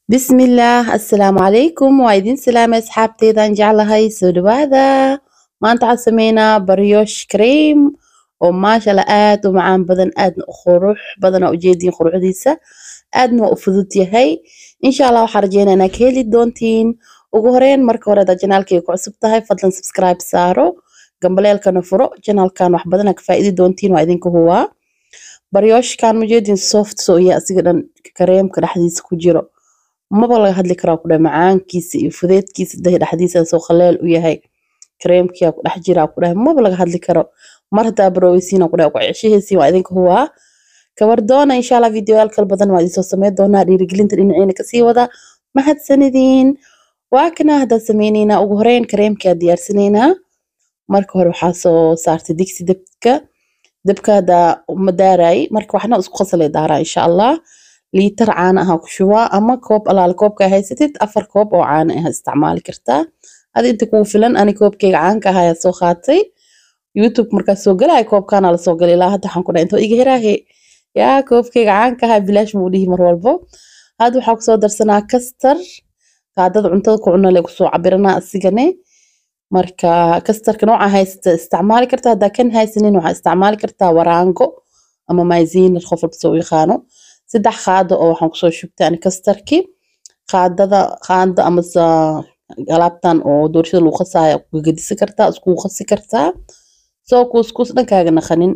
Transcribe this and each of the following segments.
Bismillaah, assalaamu calaykum. Waa idin salaamay asxaabteydaan jeclahay, soo dhawaada. Maanta waxaan sameynaa brioche cream oo maasha Allah aad u macaan badan, aadna u qurux badan. Aa ujeediin quruxdiisa, aadna waa u fudud yahay. Insha Allah waxaan rajeynaa inaad ka heli doontiin. Ugu horeyn, marka hore hadaad channelkayga ku cusub tahay, fadlan subscribe saaro, gambaleelkana furo. Channelkan wax badan aa ka faa'iidi doontiin, waa idinka huwaa. Briochekan mujeedin soft soo yahay, asiga dhan kareemka dhexdiisa ku jiro maba laga hadli karaa ku dhahay. Macaankiisa iyo fudeedkiisa dhexdiisa soo qaleel u yahay, kareemkiyaa ku dhex jiraa ku dhahay, maba laga hadli karo. Mar haddaa baroweysiin ku dhahay, ku ceshihaysiin, waa idinka huwaa. Kabar doona insha Allah videoyaal kala badan waa idin soo sameyn doonaa. Dhiirigelinta dhinaciina kasii wada, mahadsanidin. Waa kana haddaa sameyneynaa. Ugu horeyn kareemkaa diyaarsanaynaa. Marka hore waxaa soo saartay digsi dabka. Dabka haddaa ma daaraay, marka waxna isku qasalay daaraa. Insha Allah liitar caano ah ku shubaa ama koob alaale koobka haysatid. 4 koob oo caano ah isticmaali kartaa adi inta kugu filan. Ani koobkayga caanka ah ayaa soo qaatay. YouTube markaas soo galaya koobkaana la soo galay, ilaa hadda waxaan ku dhahay intoo iga heraahe yaa koobkayga caanka ahaa, bilaash muu dhihi mar walbo. Hadda waxaa kusoo darsanaa custard, qaadada cuntada ku cuna le kusoo cabiranaa asigane. Marka custardka nooca haysta isticmaali kartaa. Haddaa kan haysanin, waxaa isticmaali kartaa waraango ama maizena, qof walba soo u yaqaano. 3 qaado oo waxaan kusoo shubtay ani custardki. Qaadada qaando amase alaabtan oo doorshada lagu qasaayo ku gadisi kartaa, iskugu qasi kartaa, soo kuuskuus dhankaaga naqanin.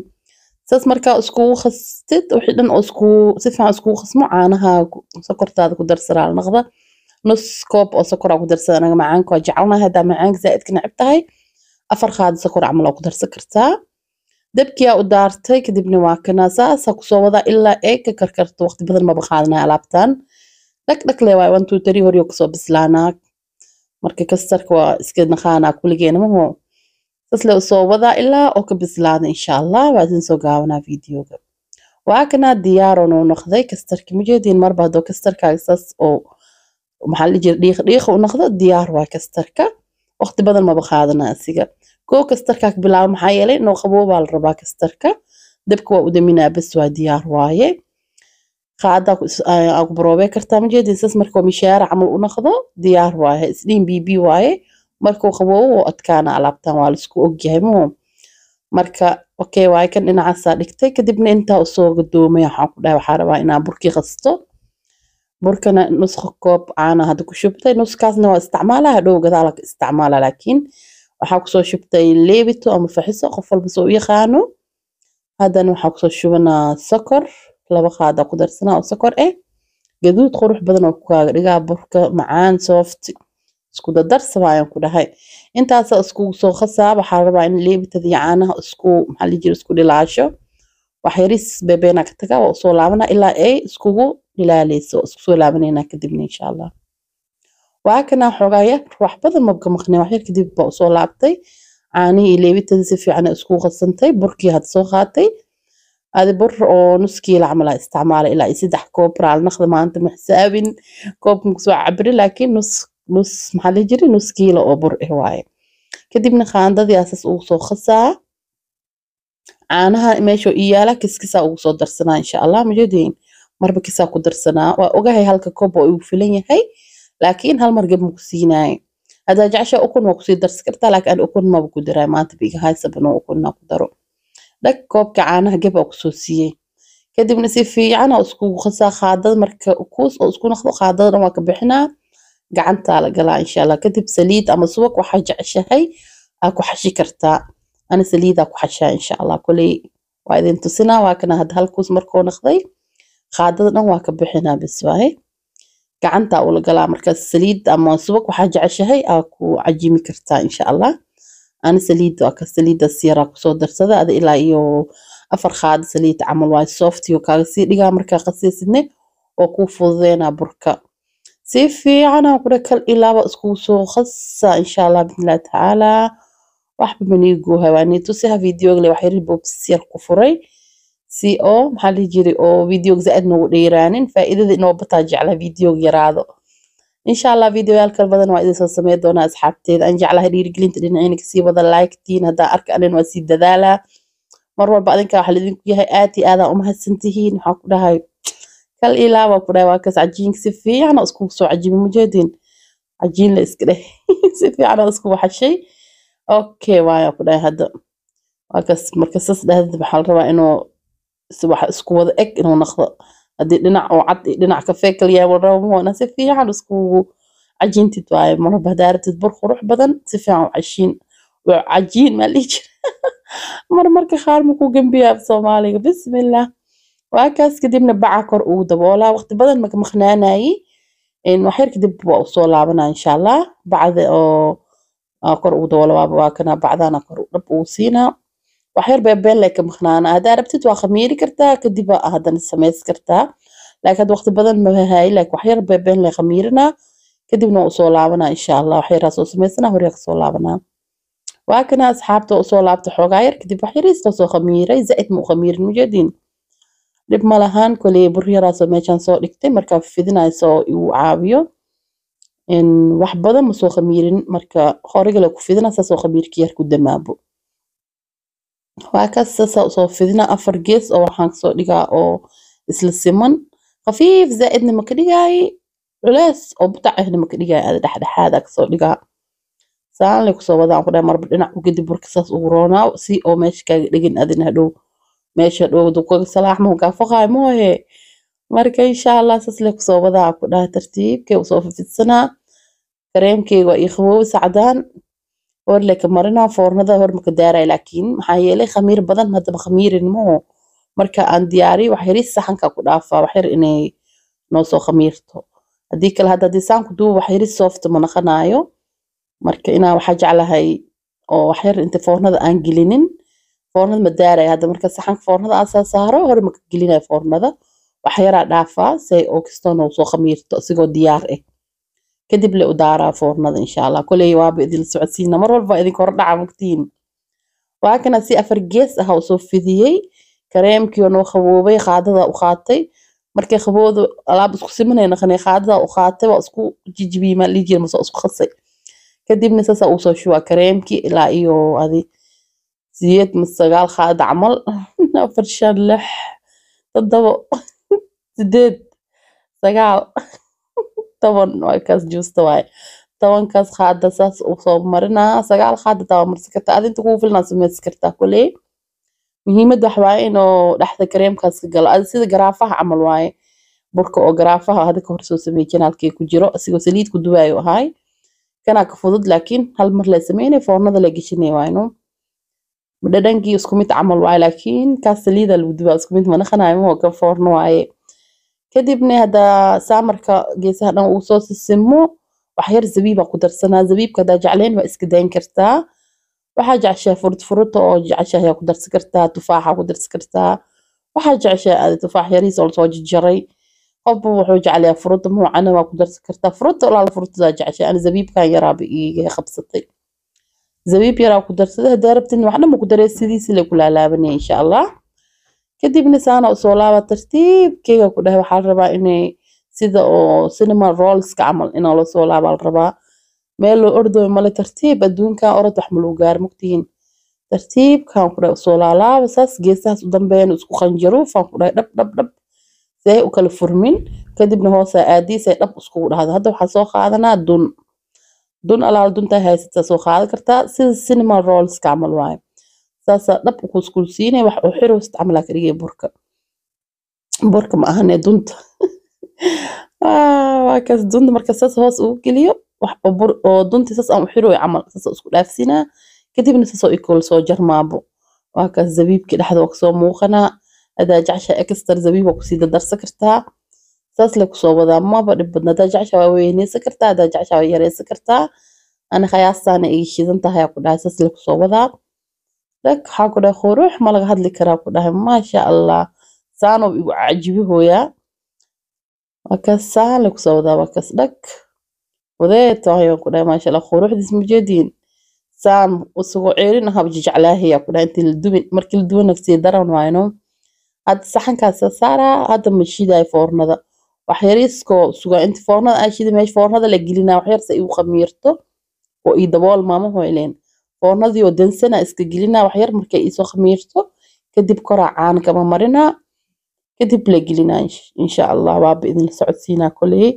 Saas markaa iskugu qastid wixii dhan oo isku si fiican iskugu qasmo, caanaha sokortaada ku darsaraa la naqda. Nus koob oo sokor aa ku darsada. Anaga macaanka waa jecelnahay. Haddaa macaanka zaa'idka neceb tahay, 4 qaado sokor camal oo ku darsan kartaa. Dabkiyaa u daartay, kadibna waa kana saasaa kusoo wadaa ilaa ay ka karkarto. Waqti badan maba qaadanaya alaabtan, dhag dhag le waay, one two three horyo kasoo bislaanaa. Marka custardka waa iska naqaanaa kuligeena maho. Saas le usoo wadaa ilaa oo ka bislaada. Insha Allah waa idin soo gaabanaa videoga. Waa kana diyaaroo noo noqday custardki, mujeediin. Marba haddoo custardkaaga saas oo maxaa la jira dhiiq dhiiqa u noqdo, diyaar waa custardka. Waqti badan maba qaadanaa asiga. Koo custardkaa ka bilaabo, maxaa yeelay noo qaboobaa la rabaa custardka. Dabka waa u daminaa, bas waa diyaar waaye. Qaadaa aa ku baroobey kartaa, majeedin. Saas markuu mishaara camal u noqdo, diyaar waaye. Isdhiin bb waaye, markuu qaboobo wuu adkaana. Alaabtan waa laisku ogyahay muhu. Marka okay waaye, kan dhinacaasaa dhigtay. Kadibna intaa usoo gadoomay, waxaan ku dhahay waxaa rabaa inaan burkii qasto. Burkana nusqa koob caana hadda ku shubtay, nuskaasna waa isticmaalaa, hadhow gadaala ka isticmaala. Laakiin waxaa kusoo shubtay leebito ama faxiso, qof walba soo u yaqaano. Haddana waxaa kusoo shubanaa sokor, 2 qaada ku darsanaa oo sokor ah. Gaduud qurux badan oo kaaga dhigaa burka, macaan, soft, isku dardarsaba ayaan ku dhahay. Intaasa iskugu soo qasaa. Waxaa rabaa in leebitada iyo caanaha isku maxaa la jira isku dhilaasho. Wax yaris beebeenaa ka tagaa, waa usoo laabanaa ilaa ay iskugu dhilaaleyso. Isku soo laabaneynaa kadibna insha Allah. Waa kana xoogaa yar, wax badan mabka maqnay. Wax yar kadib baa usoo laabtay. Caanihii iyo leebitada si fiican ay iskugu qasantay. Burkii had soo qaatay adi, bur oo nus kiilo camal aa isticmaalay ilaa iyo 3 koob. Raal naqda, maanta ma xisaabin, koobka kusoo cabiri, laakiin nus nus maxaa la jiri nus kiilo oo bur ah waaye. Kadibna qaandadii asaas ugu soo qasaa. Caanaha meesha ii yaala kiskisaa ugu soo darsanaa insha Allah. Majeediin, marba kisaa ku darsanaa. Waa ogahay halka koob oo igu filan yahay, laakiin hal mar geb ma ku siinaay. Haddaa jecesha ukun waa kusii darsi kartaa, laakiin ani ukun maba ku daray maanta, biiga haysabano ukunna ku daro. Dhag, koobka caanaha geb aa kusoo siiyey. Kadibna si fiican oo iskugu qasaa qaadada. Marka kuus oo isku noqdo, qaadada dhan waa ka bixinaa, gacantaa la galaa insha Allah. Kadib saliid ama subag waxaa jeceshahay aa ku xashi kartaa. Ani saliidaa ku xashaa insha Allah, koley waa idin tusinaa. Waa kana hadda hal kuus markuu noqday, qaadada dhan waa ka bixinaa, bas waaye, gacantaa ula galaa. Markaas saliid ama subag waxaa jeceshahay aa ku cajimi kartaa insha Allah. Ani saliid waa ka saliidaas yaraa kusoo darsada ada, ilaa iyo 4 qaado saliid camal waaye. Soft iyo kaaga sii dhigaa markaa qasaysidne oo kuu fududeynaa burka. Si fiican aan kudha kal ilaaba iskugu soo qasa insha Allah bismillahi tacaalaa. Waxba manii goohay, waa nii tusiha videoga. Wax yar boobsis yar ku furay si oo maxaa la dhihi jiray oo videoga zaaid noogu dheeraanin. Faa'iidada inoo bataa jecla, videoga yaraado. Insha Allah videoyaal kala badan waa idin soo sameyn doonaa asxaabteeda aan jeclahay. Dhiirigelinta dhinaciina kasii wada, like-tiin haddaa arka anin waa sii dadaalaa mar walba. Adinka waxaa laidinku yahay aad iyo aad aa umahadsantihiin. Waxaan ku dhahay Kal ilaa waa ku dhahay. Waa kaas cajiinka si fiican oo iskugu soo cajibay, mujeedin cajiin la iska dheh, si fiican oo isku waxashay. Okay, waaya ku dhahay. Hadda waa kaas. Marka sas dhahdid, waxaa la rabaa inuu si wax isku wada eg inuu noqdo. Haddii dhinac oo cad iyo dhinac kafee kala yahay, wala rabo ma si fiican iskugu cajintid waaye. Marba haddaa rabtid bur qurux badan, si fiican u cashiin waa cajiin maa dhihi jira. Mar marka qaar makuu gembiyaa Soomaaliga. Bismillah, waa kaas. Kadibna baca kor ugu daboolaa. Waqti badan maka maqnaanayi, wax yar kadib waa usoo laabanaa insha Allah. Bacda oo kor ugu daboola waa kana, bacdana kor dhab ugu siinaa. Wax yar beebeen lay ka maqnaana. Haddaa rabtid waa khamiiri kartaa, kadib waa haddana samays kartaa, laakiin hadda waqti badan ma hayi. Laakiin wax yar beebeen lay khamiirinaa, kadibna waa usoo laabanaa insha Allah. Wax yaraa soo samaysanaa, horyaa kasoo laabanaa. Waa kana asxaabta, usoo laabta xoogaa yar kadib. Wax yariista soo khamiiray, zaid ma u khamiirin, mujeediin. Dhib ma lahan. Koley bur yaraasoo meeshaan soo dhigtay markaa fidinayso oo igu caawiyo. Wax badan ma soo khamiirin. Marka horigale ku fidina, saasoo khamiirka yar ku damaabo. Waa kaas, saasaa usoo fidina afar gees oo waxaan kasoo dhigaa oo isla siman, khafiif zaaidna ma ka dhigaayi, culees oo butac ahna ma ka dhigaayi, ada dhexdhexaada kasoo dhigaa. Saan lay kusoo wadaan ku dhahay. Marba dhinac u gedi burka, saas ugu roonaaw si oo meesha kaaga dhegin. Adina hadhow meesha dhow kaga salaaxmo kaa foqaay moohe. Marka insha Allah saas lay kusoo wadaa ku dhahay. Tartiibkay usoo fifidsanaa. Kareemkeyga waa ii qaboobi sacdaan, hor lay ka marinaa. Foornada hor maka daaray, laakiin maxaa yeelay khamiir badan haddaba khamiirin maho. Marka aan diyaariyo, wax yaris saxanka ku dhaafaa, wax yar inay noo soo khamiirto. Haddii kale hadda haddii saan ku duubo, wax yaris soft ma naqanaayo. Marka inaa waxaa jeclahay oo wax yar inta foornada aan gelinin. Foornada ma daaray hadda. Marka saxanka foornada aan saa saaro, hore maka gelinayo foornada, wax yaraa dhaafaa say oo kastoo noo soo khamiirto. Isigoo diyaar ah kadib le u daaraa foornada insha Allah. Koley waaba idin socodsiina, mar walba idinka hor dhaca mugtiin. Waa kana, si afar gees ah usoo fidiyey. Kareemkii oo noo qaboobay, qaadada u qaatay. Markay qabowdo, alaab isku simanay naqanay. Qaadada u qaatay, waa isku jijibiyey maa dhihi jira mase isku khasay. Kadibna saasaa usoo shubaa kareemkii ilaa iyo adi 8 mise 9 qaada camal: 4, 5, 6, 7, 8, 9, 10. Waa kaas, juusta waaye. 10-kaas qaada saas usoo marinaa. 9 qaada taa waa marsi kartaa, adi inta kugu filnaa samaysi kartaa. Koley muhiimadda wax waaye inuu dhexda kareemkaas ka galo, adi sida garaafaha camal waaye. Burka oo garaafaha hadda ka hor soo sameeyey janaalkii ku jiro, asigoo saliid ku duwaayo ahaay. Kanaa ka fudud, laakiin hal mar la sameynay, foornada la geshinay waayno. Dhadhankii isku mid camal waaye, laakiin kaas saliida lagu dubaa isku mid ma naqanayo maho, ka foorno waaye. Kadibna hadda saamarka geesaha dhan uu soo sisimo, wax yar zabiibaa ku darsanaa. Zabiibka haddaa jecleen waa iska dayn kartaa. Waxaa jeceshahay furut furuta oo jeceshahay ayaa ku darsan kartaa, tufaaxa ku darsan kartaa, waxaa jeceshahay aada, tufaax yariis oo lasoo jarjaray. Qofba wuxuu jeclayaa furuta muucana waa ku darsan kartaa. Furuta olaal furutadaa jeceshahay. Ana zabiibkan yaraaba iiga qabsatay, zabiib yaraa ku darsaday. Haddaa rabtin waxna ma ku daree, sidiisi lay ku laalaabanaya insha Allah. Kadibna saana usoo laaba tartiibkeyga ku dhahay. Waxaa la rabaa inay sida oo cinnamon rollska camal inaa lasoo laabaa la rabaa. Meel loo ordooyo male, tartiib. Adduunkan orod wax ma lagu gaaro mugtihiin. Tartiibkan ku dhahay usoo laalaaba saas, geesahaas u dambeeyana isku qanjaruufaan ku dhahay, dhab dhab dhab see u kala furmin. Kadibna hoosaa aadiisay dhab iskugu dhahdo. Hadda waxaa soo qaadanaa dun. Dun alaal duntaa haysataa soo qaadan kartaa, sida cinnamon rollska camal waaye. Saasaa dhab ukuskulsiinay, wax oo xirowst camal aa ka dhigay burka. Burka ma ahane, dunta. Waa kaas dunta. Marka saas hoos ugu geliyo wax oo bur oo dunti saas aan u xirooyo camal, saas isku dhaafsinaa. Kadibna saas oo ikol soo jarmaabo. Waa kaas, zabiibkii dhexda waa kasoo muuqanaa. Hadaa jeceshahay extra zabiib waa kusii dardarsan kartaa. Saas le kusoo wadaa, maba dhib badna. Hadaa jeceshahay waa weyneysan kartaa, hadaa jeceshahay waa yareysan kartaa. Ana khayaastaana iga shidan tahay ku dhahay. Saas le kusoo wadaa. Dhag waxaa ku dhahay, qurux ma laga hadli karaa ku dhahay. Maasha Allah, saanoo igu cajibi hooyaa. Waa kaas, saan le kusoo wadaa. Waa kaas, dhag wadeed ayaan ku dhahay. Maasha Allah, quruxdiis mujeediin. Saan isagoo ceerin ahaba jeclaahayaa ku dhahay. Intii la dubin, markii la duban sii daran waayno. Hadda saxankaas saaraa. Hadda ma shidaay foornada, wax yariiskoo sugaa inta foornada aan shiday. Meesha foornada la gelinaa wax yar si igu khamiirto oo ii dabool maama hoyleen. Foornadii oo dansana iska gelinaa wax yar. Markay iisoo khamiirto kadib koraa caana kama marinaa. Kadib la gelinaa insha Allah, waaba idinla socodsiinaa koley.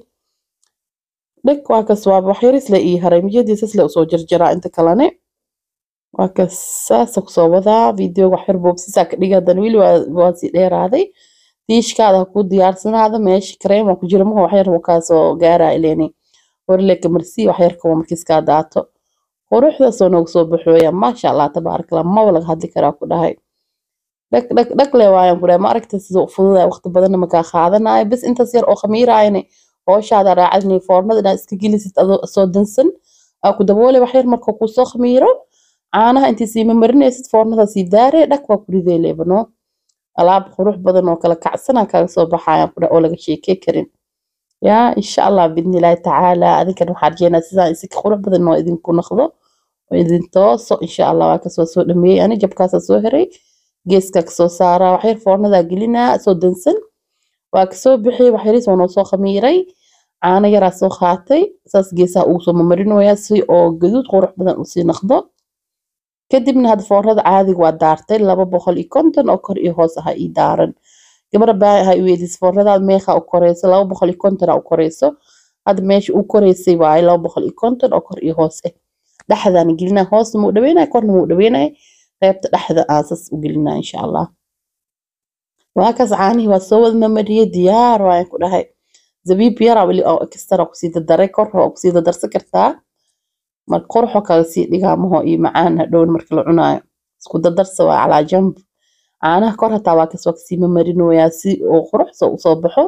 Dheg, waa kas, waaba wax yaris la ii haray mujadiisas le usoo jarjaraa. Inta kalene waa kas, saasa kusoo wadaa. Videoga wax yar boobsisaa ka dhiga, haddana weli waa sii dheeraaday. Tiishkaada ha kuu diyaarsanaada. Meesha kareem ku jira maha, wax yar wuu kaasoo gaaraa ileeni horle kamarsii wax yarka waa markiiskaa daato. Quruxdaasoo noogu soo baxooya, maasha Allah tabaarakallah, maba laga hadli karaa ku dhahay. Dhag dhag dhag le waayaan ku dhahay. Ma aragta sida u fududahay? Waqti badanna makaa qaadanayo. Bas intaas yar oo khamiiraayane hooshaada raacadni, foornada inaad iska gelisid adoo soo dansan aa ku daboolay. Wax yar marka kuu soo khamiiro, caanaha intii sii mamarinaysid foornada sii daare, dhag waa ku ridee leebano. Alaab qurux badan oo kala kacsana kaaga soo baxayaan ku dhahay oo laga sheekey karin. Yaa insha Allah biidni illaahi tacaala, adinkan waxaan rajeynaa sidaan isi ka qurux badan oo idinku noqdo oo idin tooso insha Allah. Waa kasoo soo dhameeyey ani, jabkaasaa soo heray, geeska kasoo saaraa, waxyar foornadaa gelinaa soo dansan. Waa kasoo bixiyey, wax yaris oo noo soo khamiiray, caano yaraa soo qaatay, saas geesaha ugu soo mamarinoyaa si oo gaduud qurux badan usii noqdo. Kadibna hadda foornada caadiga waa daartay, 250 oo kor iyo hoos aha ii daaran. Gabadha baa ha i weydiis foornadaad meeqa u koreyso? 250 aa u koreyso. Hadda meesha u koreysay waaye 250 oo kor iyo hoos ah. Dhexdaan gelinaa, hoosna muu dhaweynaya, korna muu dhaweynaya, qaybta dhexda aasas u gelinaa insha Allah. Waa kaas, caanihii waa soo wada mamariyey, diyaar waayaan ku dhahay. Zabiib yaraa weli oo extra kusii dardaray, kor waa kusii dardarsan kartaa. Marka quruxoo kaga sii dhigaa maho iyo macaan hadhown marka la cunaayo isku dardarsa waa calaa jamb. Caanaha kor hataa waa kas, waa kasii mamarinoyaa si uu quruxsa usoo baxo.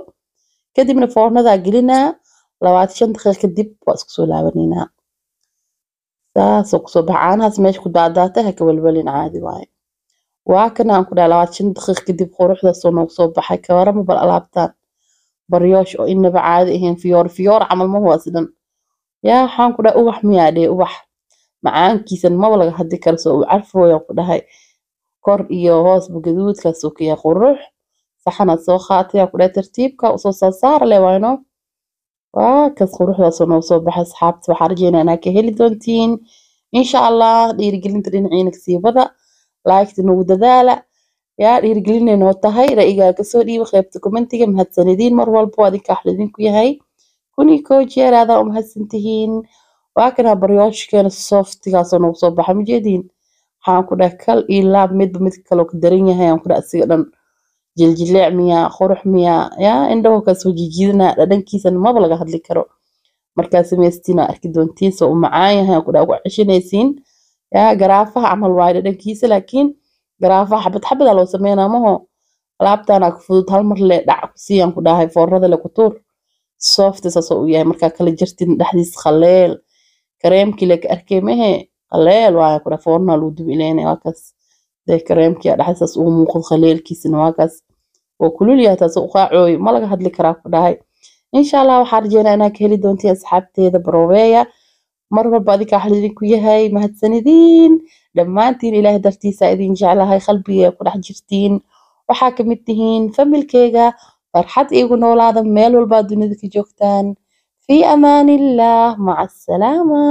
Kadibna foornadaa gelinaa, 25 daqiiqo kadib waa isku soo laabaneynaa. Saasoo kusoo baxa. Caanahaas meesha ku daadaatay ha ka walwalin, caadi waaye. Waa kana aan ku dhahay, 25 daqiiq kadib quruxdaasoo noogu soo baxay. Ka warama bal alaabtaan baryoosh oo inaba caadi ahayn, fiyoor fiyoor camal ma huwa sidan. Yaa waxaan ku dhahay, ubax miyaa dhee? Ubax macaankiisan maba laga hadli karo, soo uu carfooyaan ku dhahay. Kor iyo hoosba gaduudkaasuu ka yahay qurux. Saxanaad soo qaatay aan ku dhahay, tartiibka usoo saasaara le waayno. Waa kas, quruxdaasoo noogu soo baxay. Asxaabta, waxaan rajeynaa inaad ka heli doontiin insha Allah. Dhiirigelinta dhinaciina kasii wada, laagta nagu dadaala, yaa dhiirigelinay noo tahay. Ra'yigaa kasoo dhiiba qaybta commentiga. Mahadsanidin mar walbo, adinka wax lidinku yahay 1001 jeer aadaa u mahadsantihiin. Waa kana baryooshkeena softigaasoo noogu soo baxay, mujeediin? Waxaan ku dhahay kal iyo laab, midba mid kaloo ka daran yahay aan ku dhahay. Asiga dhan jiljileec miyaa, qurux miyaa? Yaa indhaho kasoo jijiidanaa, dhadhankiisana maba laga hadli karo. Markaa samaystiin aa arki doontiin soo u macaan yahay aan ku dhahay, ku ceshanaysiin. Yaa garaafaha camal waaye dhadhankiisa, laakiin garaafaha xabad xabadaa loo sameynaa maho. Alaabtaana ku fudud, hal mar le dhac ku siiyaan ku dhahay, foornada le ku tuur. Soft saasoo u yahay. Markaa kala jartid dhexdiis qaleel, kareemkii le ka arkay mehe, qaleel waaye ku dhahay. Foornaa lagu dubi ileynaya. Waa kaas dee, kareemkii aa dhexdiisaas ugu muuqdo, qaleelkiisana waa kaas oo kulul yahay, taasoo u qaacooy ma laga hadli karaa ku dhahay. Insha Allah waxaan rajeynaa inaad ka heli doontiin asxaabteeda. Baroobeeya mar walba, adinka wax idinku yahay. Mahadsanidin dhammaantiin, Ilaahay dartiisa idin jeclahay, qalbiga ku dhex jirtiin, waxaa ka mid tihiin familkeyga. Farxad iigu noolaada meel walbaa dunida ka joogtaan. Fii amaanillaah, maca asalaama.